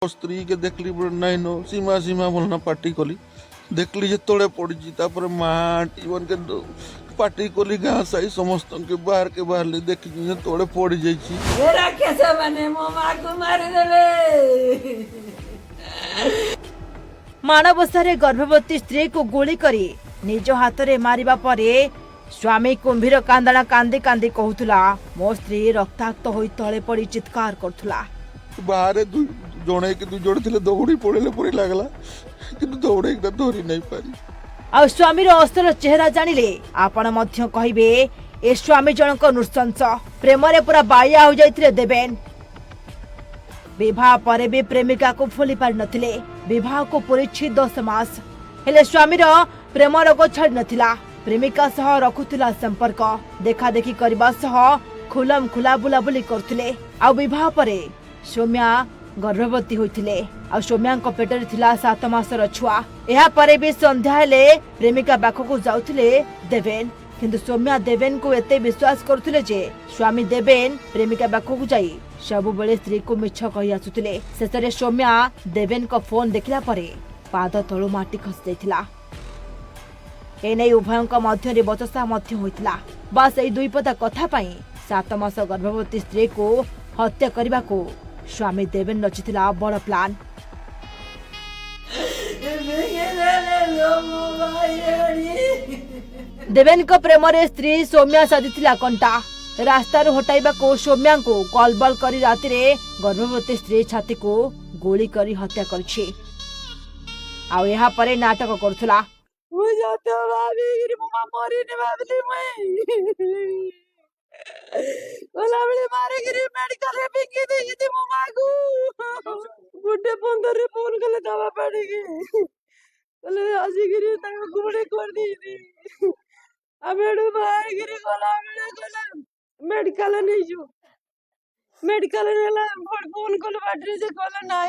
ସ୍ତ୍ରୀ କେ ଦେଖିଲି ବୋଲେ ନାଇଁ ନ ସୀମା ସୀମା ବୋଲନା ପାଟି କଲି। ଦେଖିଲି ଯେ ତଳେ ପଡ଼ିଛି। ତାପରେ ମା ଆଣ୍ଟି ମାନକେ ପାଟି କଲି, ଗାଁ ସାହି ସମସ୍ତଙ୍କୁ ବାହାରକେ ବାହାରିଲି, ଦେଖିଲି ଯେ ତଳେ ପଡ଼ିଯାଇଛି। ଏ ରାକ୍ଷସ ମାନେ ମୋ ମାକୁ ମାରିଦେଲେ। ମାଣବସାରେ ଗର୍ଭବତୀ ସ୍ତ୍ରୀକୁ ଗୁଳି କରି ନିଜ ହାତରେ ମାରିବା ପରେ ସ୍ୱାମୀ କୁମ୍ଭୀର କାନ୍ଦଣା କାନ୍ଦି କାନ୍ଦି କହୁଥିଲା, ମୋ ସ୍ତ୍ରୀ ରକ୍ତାକ୍ତ ହୋଇ ତଳେ ପଡ଼ି ଚିତ୍କାର କରୁଥିଲା। ବାହାରେ ଦୁଇ ଜଣେ କି ଦୁଇ ଜଣ ଥିଲେ, ଦୌଡ଼ି ପଳେଇଲେ ପରି ଲାଗିଲା, କିନ୍ତୁ ଦୌଡ଼େଇକିନା ଧରି ନାଇଁ ପାରି। ଆଉ ସ୍ୱାମୀର ଅସଲ ଚେହେରା ଜାଣିଲେ ଆପଣ ମଧ୍ୟ କହିବେ, ଏ ସ୍ୱାମୀ ଜଣଙ୍କ ନୃଶଂସ। ପ୍ରେମରେ ପୁରା ବାଇଆ ହୋଇଯାଇଥିଲେ ଦେବେନ। ବିବାହ ପରେ ବି ପ୍ରେମିକାକୁ ଭୁଲି ପାରିନଥିଲେ। ବିବାହକୁ ପୁରିଛି 10 ମାସ, ହେଲେ ସ୍ୱାମୀର ପ୍ରେମ ରୋଗ ଛାଡ଼ି ନଥିଲା। ପ୍ରେମିକା ସହ ରଖୁଥିଲା ସମ୍ପର୍କ, ଦେଖାଦେଖି କରିବା ସହ ଖୁଲମ ଖୁଲା ବୁଲାବୁଲି କରୁଥିଲେ। ଆଉ ବିବାହ ପରେ ସୌମ୍ୟା ଗର୍ଭବତୀ ହୋଇଥିଲେ, ଆଉ ସୌମ୍ୟାଙ୍କ ପେଟରେ ଥିଲା 7 ମାସର ଛୁଆ। ଏହାପରେ ବି ସନ୍ଧ୍ୟା ହେଲେ ପ୍ରେମିକା ପାଖକୁ ଯାଉଥିଲେ ଦେବେନ। କିନ୍ତୁ ସୌମ୍ୟା ଦେବେନଙ୍କୁ ଏତେ ବିଶ୍ୱାସ କରୁଥିଲେ ଯେ ସ୍ୱାମୀ ଦେବେନ ପ୍ରେମିକା ପାଖକୁ ଯାଇ ସବୁବେଳେ ସ୍ତ୍ରୀକୁ ମିଛ କହି ଆସୁଥିଲେ। ଶେଷରେ ସୌମ୍ୟା ଦେବେନଙ୍କ ଫୋନ ଦେଖିଲା ପରେ ପାଦ ତଳୁ ମାଟି ଖସି ଯାଇଥିଲା। ଏନେଇ ଉଭୟଙ୍କ ମଧ୍ୟରେ ବଚସା ମଧ୍ୟ ହୋଇଥିଲା। ବାସ୍, ଏଇ ଦୁଇ ପଦ କଥା ପାଇଁ 7 ମାସ ଗର୍ଭବତୀ ସ୍ତ୍ରୀକୁ ହତ୍ୟା କରିବାକୁ ସ୍ୱାମୀ ଦେବେନ ରଚିଥିଲା ବଡ଼ ପ୍ଲାନ୍। ଭାଙ୍ଗିଦେଲେ ଲୋ ମୋ ଭାଇଆଣି। ଦେବେନଙ୍କ ପ୍ରେମରେ ସ୍ତ୍ରୀ ସୌମ୍ୟା ସାଜିଥିଲା କଣ୍ଟା। ରାସ୍ତାରୁ ହଟାଇବାକୁ ସୌମ୍ୟାଙ୍କୁ କଲବଲ କରି ରାତିରେ ଗର୍ଭବତୀ ସ୍ତ୍ରୀ ଛାତିକୁ ଗୁଳି କରି ହତ୍ୟା କରିଛି। ଆଉ ଏହାପରେ ନାଟକ କରୁଥିଲା। ମୁଁ ଯତ ଭାବିକିରି ମୋ ମା ମରିନି ଭାବିଲି। ମୁଇଁ ଗଲାବେଳେ ମାରିକିରି ମେଡିକାଲରେ ଫିଙ୍ଗି ଦେଇଛି ମୋ ମାକୁ। 1:15ରେ ଫୋନ କଲେ ଦବା ପାଣିକି, କହିଲେ ଆସିକିରି ତାଙ୍କୁ ଗୁଳି କରିଦେଇଛି। ଆମେ ଏଠୁ ବାହାରିକିରି ଗଲା ବେଳେ କହିଲା ମେଡିକାଲ ନେଇଛୁ। ମେଡିକାଲ ନେଲା, ଫୋନ କଲୁ ବାଟରେ, ସେ କହିଲା ନାହିଁ।